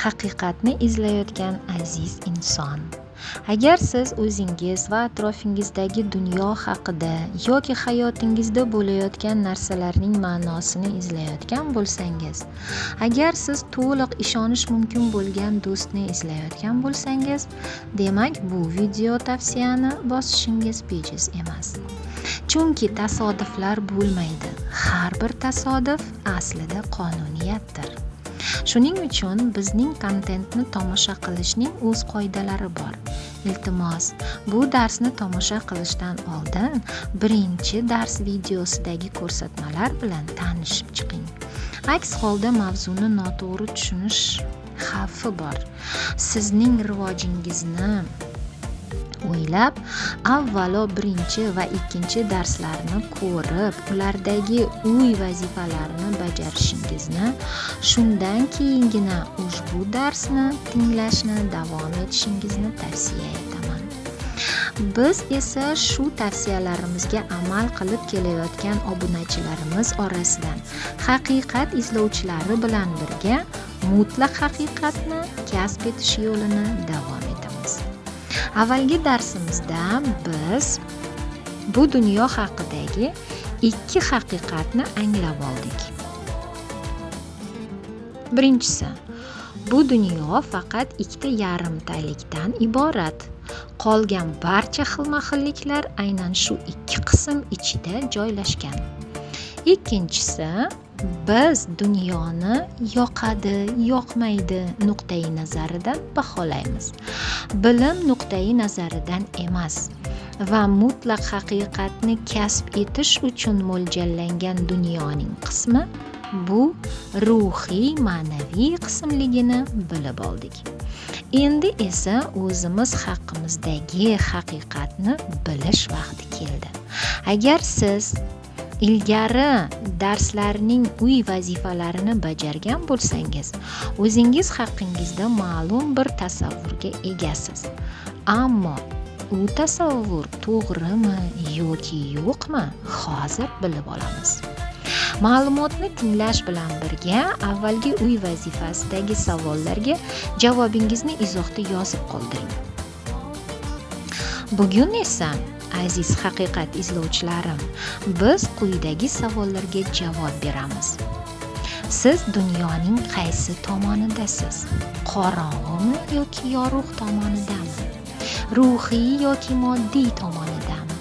Haqiqatni izlayotgan aziz inson. Agar siz o'zingiz va atrofingizdagi dunyo haqida yoki hayotingizda bo'layotgan narsalarning ma'nosini izlayotgan bo'lsangiz, agar siz to'liq ishonish mumkin bo'lgan do'stni izlayotgan bo'lsangiz, demak bu video tavsiyani bosishingiz bejiz emas. Chunki tasodiflar bo'lmaydi. Har bir tasodif aslida qonuniyatdir. Shuning uchun bizning kontentni tomosha qilishning o'z qoidalari bor. Iltimos, bu darsni tomosha qilishdan oldin birinchi dars videosidagi ko'rsatmalar bilan tanishib chiqing. Aks holda mavzuni noto'g'ri tushunish xavfi bor. Sizning rivojingizni o'ylab, avvalo birinchi va ikkinchi darslarni ko'rib, ulardagi uy vazifalarini bajarishingizni, shundan keyingina ushbu darsni tinglashni davom etishingizni tavsiya etaman. Biz esa shu tavsiyalarimizga amal qilib kelayotgan obunachilarimiz orasidan haqiqat izlovchilari bilan birga mutlaq haqiqatni kasb etish yo'lini davom etamiz. Avvalgi darsimizda biz bu dunyo haqidagi ikki haqiqatni anglab oldik. Birinchisi, bu dunyo faqat ikkita yarimtalikdan iborat. Qolgan barcha xilma-xilliklar aynan shu ikki qism ichida joylashgan. Ikkinchisi, biz dunyoni yoqadi, yoqmaydi nuqtai nazaridan baholaymiz. Bilim nuqtai nazaridan emas va mutlaq haqiqatni kasb etish uchun mo'ljallangan dunyoning qismi bu ruhiy ma'naviy qismligini bilib oldik. Endi esa o'zimiz haqimizdagi haqiqatni bilish vaqti keldi. Agar siz ilgari darslarning uy vazifalarini bajargan bo'lsangiz, o'zingiz haqingizda ma'lum bir tasavvurga egasiz. Ammo u tasavvur to'g'rimi yoki yo'qmi, hozir bilib olamiz. Ma'lumotni tinglash bilan birga avvalgi uy vazifasidagi savollarga javobingizni izohda yozib qoldiring. Bugun esa, aziz haqiqat izlovchilarim, biz quyidagi savollarga javob beramiz. Siz dunyoning qaysi tomonidasiz? Qorong'imi yoki yorug' tomonidami? Ruhiy yoki moddiy tomonidami?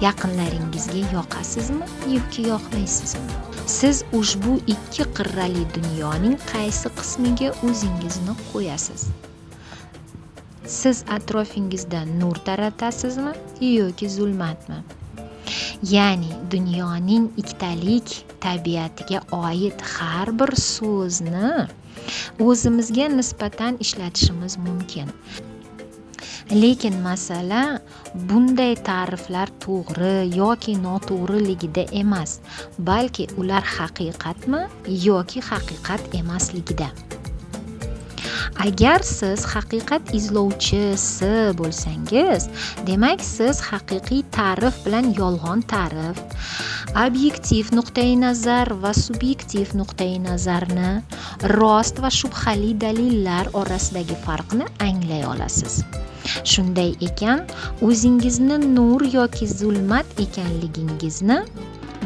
Yaqinlaringizga yoqasizmi yoki yoqmaysizmi? Siz ushbu ikki qirrali dunyoning qaysi qismiga o'zingizni qo'yasiz? Siz atrofingizda nur taratasizmi yoki zulmatmi? Ya'ni dunyoning ikkitalik tabiatiga oid har bir so'zni o'zimizga nisbatan ishlatishimiz mumkin. Lekin masala bunday ta'riflar to'g'ri yoki noto'g'riligida emas, balki ular haqiqatmi yoki haqiqat emasligida. Agar siz haqiqat izlovchisi bo'lsangiz, demak siz haqiqiy ta'rif bilan yolg'on ta'rif, obyektiv nuqtai nazar va subyektiv nuqtai nazarni, rost va shubhali dalillar orasidagi farqni anglay olasiz. Shunday ekan, o'zingizni nur yoki zulmat ekanligingizni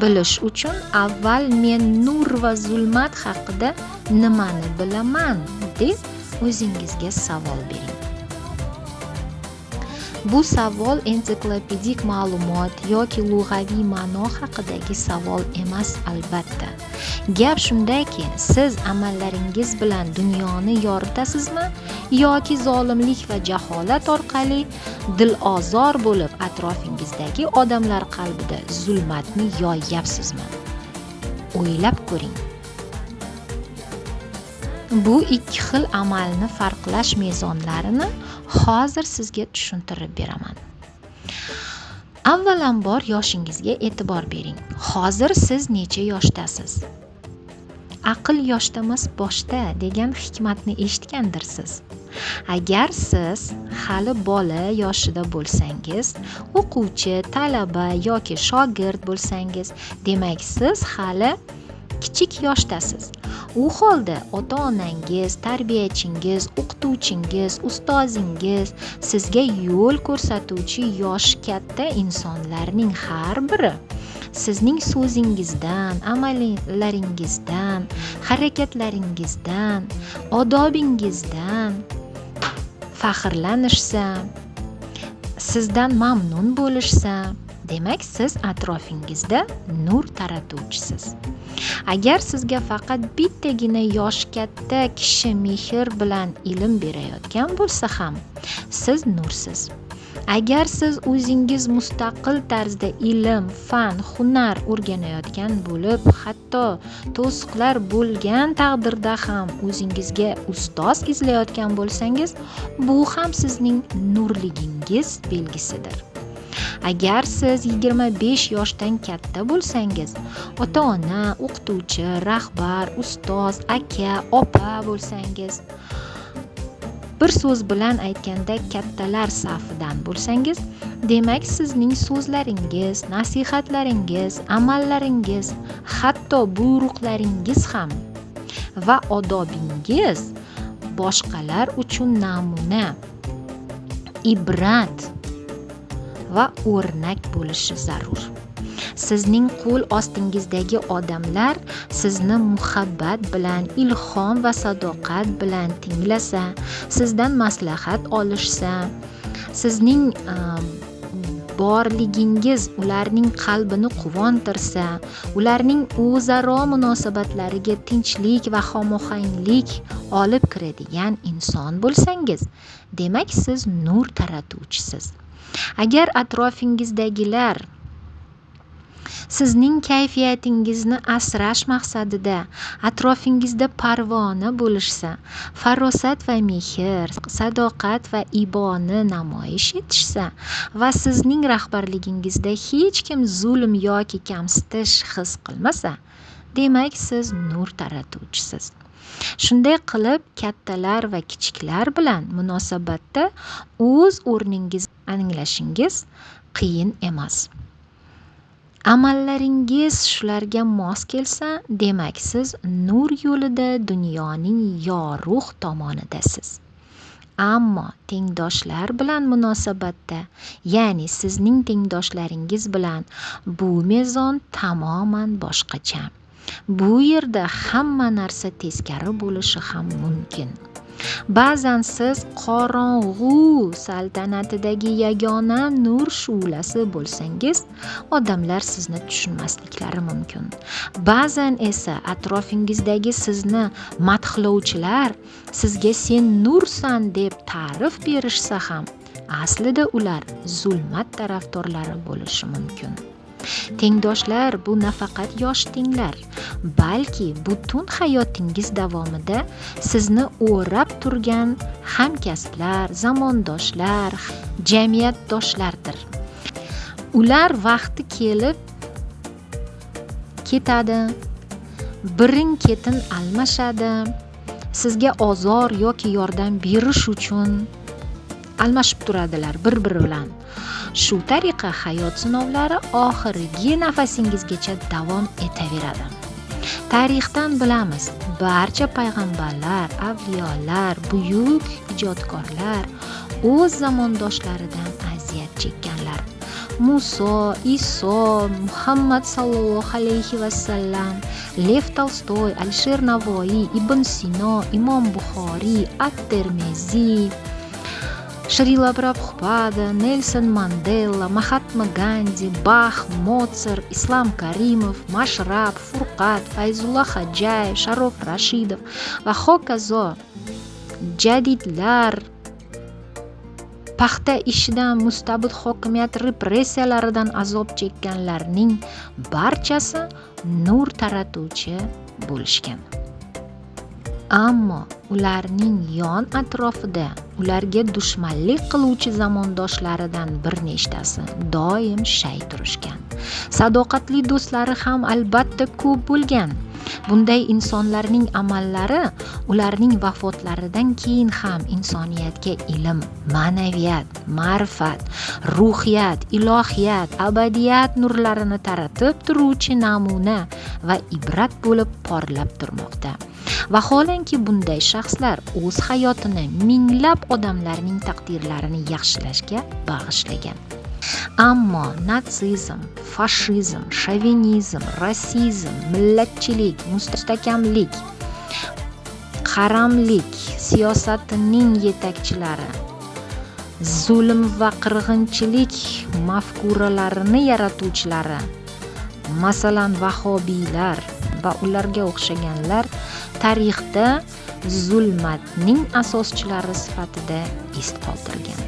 bilish uchun avval men nur va zulmat haqida nimani bilaman deb o'zingizga savol bering. Bu savol ensiklopedik ma'lumot yoki lug'aviy ma'no haqidagi savol emas albatta. Gap shundaki, siz amallaringiz bilan dunyoni yoritasizmi yoki zolimlik va jaholat orqali dilozor bo'lib atrofingizdagi odamlar qalbida zulmatni yoyyapsizmi? O'ylab ko'ring. Bu ikki xil amalni farqlash mezonlarini hozir sizga tushuntirib beraman. Avvalambor yoshingizga e'tibor bering. Hozir siz necha yoshdasiz? Aql yoshda emas, boshda degan hikmatni eshitgandirsiz. Agar siz hali bola yoshida bo'lsangiz, o'quvchi, talaba yoki shogird bo'lsangiz, demak siz hali kichik yoshdasiz. U holda ota-onangiz, tarbiyachingiz, o'qituvchingiz, ustozingiz, sizga yo'l ko'rsatuvchi yoshi katta insonlarning har biri sizning so'zingizdan, amallaringizdan, harakatlaringizdan, odobingizdan faxrlanishsa, sizdan mamnun bo'lishsa, demak siz atrofingizda nur taratuvchisiz. Agar sizga faqat bittagina yoshi katta kishi mehr bilan ilm berayotgan bo'lsa ham, siz nursiz. Agar siz o'zingiz mustaqil tarzda ilm, fan, hunar o'rganayotgan bo'lib, hatto to'siqlar bo'lgan taqdirda ham o'zingizga ustoz izlayotgan bo'lsangiz, bu ham sizning nurligingiz belgisidir. Agar siz 25 yoshdan katta bo'lsangiz, ota-ona, o'qituvchi, rahbar, ustoz, aka, opa bo'lsangiz, bir so'z bilan aytganda kattalar safidan bo'lsangiz, demak sizning so'zlaringiz, nasihatlaringiz, amallaringiz, hatto buyruqlaringiz ham va odobingiz boshqalar uchun namuna, ibrat va o'rnak bo'lishi zarur. Sizning qo'l ostingizdagi odamlar sizni muhabbat bilan, ilhom va sadoqat bilan tinglasa, sizdan maslahat olishsa, sizning borligingiz ularning qalbini quvontirsa, ularning o'zaro munosabatlariga tinchlik va homohanglik olib kiradigan inson bo'lsangiz, demak siz nur taratuvchisiz. Agar atrofingizdagilar sizning kayfiyatingizni asrash maqsadida atrofingizda parvona bo'lishsa, farosat va mehr, sadoqat va iboni namoyish etishsa va sizning rahbarligingizda hech kim zulm yoki kamsitish his qilmasa, demak siz nur taratuvchisiz. Shunday qilib, kattalar va kichiklar bilan munosabatda o'z o'rningizni anglashingiz qiyin emas. Amallaringiz shularga mos kelsa, demak siz nur yo'lida dunyoning yorug' tomonidasiz. Ammo tengdoshlar bilan munosabatda, ya'ni sizning tengdoshlaringiz bilan bu mezon tamoman boshqacha. Bu yerda hamma narsa teskari bo'lishi ham mumkin. Ba'zan siz qorong'u saltanatidagi yagona nur shu'lasi bo'lsangiz, odamlar sizni tushunmasliklari mumkin. Ba'zan esa atrofingizdagi sizni madhlovchilar sizga sen nursan deb ta'rif berishsa ham, aslida ular zulmat tarafdorlari bo'lishi mumkin. Tengdoshlar bu nafaqat yosh tenglar, balki butun hayotingiz davomida sizni o'rab turgan hamkasblar, zamondoshlar, jamiyatdoshlardir. Ular vaqti kelib ketadi, birin-ketin almashadi, sizga ozor yoki yordam berish uchun almashib turadilar bir-biri bilan. Shu tariqa hayot sinovlari oxirgi nafasingizgacha davom etaveradi. Tarixdan bilamiz, barcha payg'ambarlar, avliyolar, buyuk ijodkorlar o'z zamondoshlaridan aziyat chekkanlar. Muso, Iso, Muhammad sallallohu alayhi vasallam, Lev Tolstoy, Alisher Navoiy, Ibn Sino, Imom Buxoriy, At-Termiziy, Shrila Prabhupada, Nelson Mandela, Mahatma Gandhi, Bax, Motsart, Islom Karimov, Mashrab, Furqat, Fayzulla Xojayev, Sharof Rashidov va hokazo. Jadidlar paxta ishidan, mustabid hokimiyat repressiyalaridan azob chekkanlarning barchasi nur taratuvchi bo'lishgan. Ammo ularning yon atrofida ularga dushmanlik qiluvchi zamondoshlaridan bir nechtasi doim shay turishgan. Sadoqatli do'stlari ham albatta ko'p bo'lgan. Bunday insonlarning amallari ularning vafotlaridan keyin ham insoniyatga ilm, ma'naviyat, ma'rifat, ruhiyat, ilohiyat, abadiyat nurlarini taratib turuvchi namuna va ibrat bo'lib porlab turmoqda. Vaholanki bunday shaxslar o'z hayotini minglab odamlarning taqdirlarini yaxshilashga bag'ishlagan. Ammo natsizm, fashizm, shovinizm, rasizm, millatchilik, mustahkamlik, qaramlik siyosatining yetakchilari, zulm va qirg'inchilik mafkuralarini yaratuvchilari, masalan, vahobiylar va ularga o'xshaganlar tarixda zulmatning asoschilari sifatida iz qoldirgan.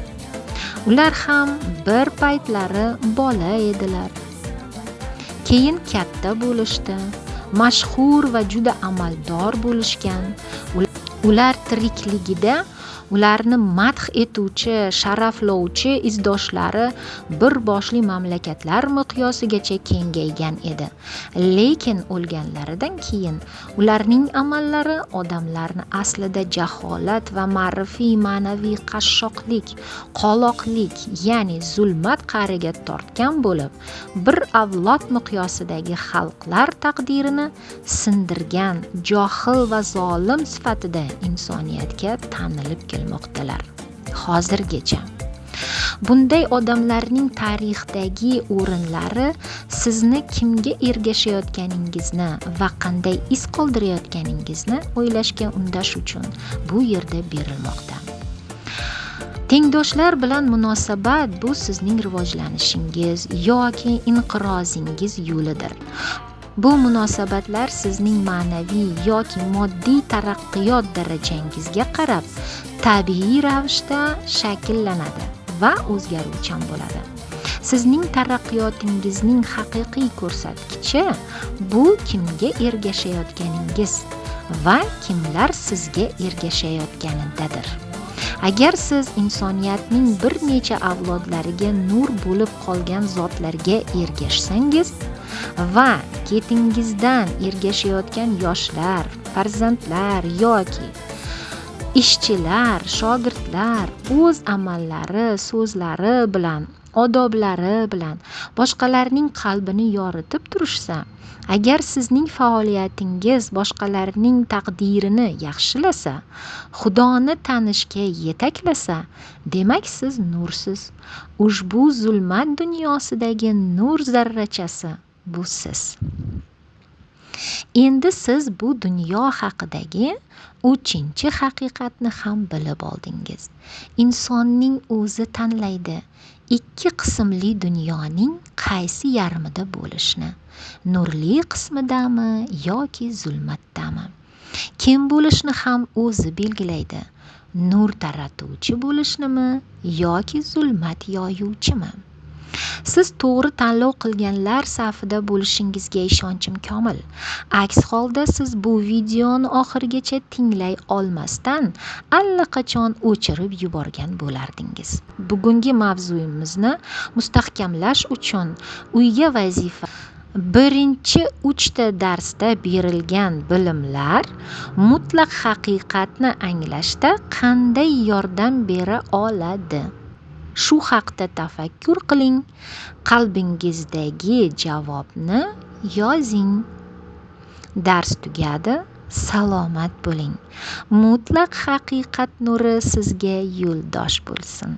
Ular ham bir paytlari bola edilar. Keyin katta bo'lishdi, mashhur va juda amaldor bo'lishgan. Ular tirikligida ularni madh etuvchi, sharaflovchi izdoshlari bir boshli mamlakatlar miqyosigacha kengaygan edi. Lekin o'lganlaridan keyin ularning amallari odamlarni aslida jaholat va ma'rifiy ma'naviy qashshoqlik, qoloqlik, ya'ni zulmat qa'riga tortgan bo'lib, bir avlod miqyosidagi xalqlar taqdirini sindirgan johil va zolim sifatida insoniyatga tanilib kelmoqdalar hozirgacha. Bunday odamlarning tarixdagi o'rinlari sizni kimga ergashayotganingizni va qanday iz qoldirayotganingizni o'ylashga undash uchun bu yerda berilmoqda. Tengdoshlar bilan munosabat bu sizning rivojlanishingiz yoki inqirozingiz yo'lidir. Bu munosabatlar sizning ma'naviy yoki moddiy taraqqiyot darajangizga qarab tabiiy ravishda shakllanadi va o'zgaruvchan bo'ladi. Sizning taraqqiyotingizning haqiqiy ko'rsatkichi bu kimga ergashayotganingiz va kimlar sizga ergashayotganidadir. Agar siz insoniyatning bir necha avlodlariga nur bo'lib qolgan zotlarga ergashsangiz va ketingizdan ergashayotgan yoshlar, farzandlar yoki ishchilar, shogirdlar o'z amallari, so'zlari bilan, odoblari bilan boshqalarning qalbini yoritib turishsa, agar sizning faoliyatingiz boshqalarning taqdirini yaxshilasa, Xudoni tanishga yetaklasa, demak siz nursiz. Ushbu zulmat dunyosidagi nur zarrachasi bu siz. Endi siz bu dunyo haqidagi 3-haqiqatni ham bilib oldingiz. Insonning o'zi tanlaydi ikki qismli dunyoning qaysi yarmida bo'lishni, nurli qismidami yoki zulmatdami. Kim bo'lishni ham o'zi belgilaydi. Nur taratuvchi bo'lishnimi yoki zulmat yoyuvchimi? Siz to'g'ri tanlov qilganlar safida bo'lishingizga ishonchim komil. Aks holda siz bu videoni oxirigacha tinglay olmasdan allaqachon o'chirib yuborgan bo'lardingiz. Bugungi mavzuyimizni mustahkamlash uchun uyga vazifa birinchi 3 ta darsda berilgan bilimlar mutlaq haqiqatni anglashda qanday yordam bera oladi? Shu haqda tafakkur qiling, qalbingizdagi javobni yozing. Dars tugadi, salomat bo'ling. Mutlaq haqiqat nuri sizga yo'ldosh bo'lsin.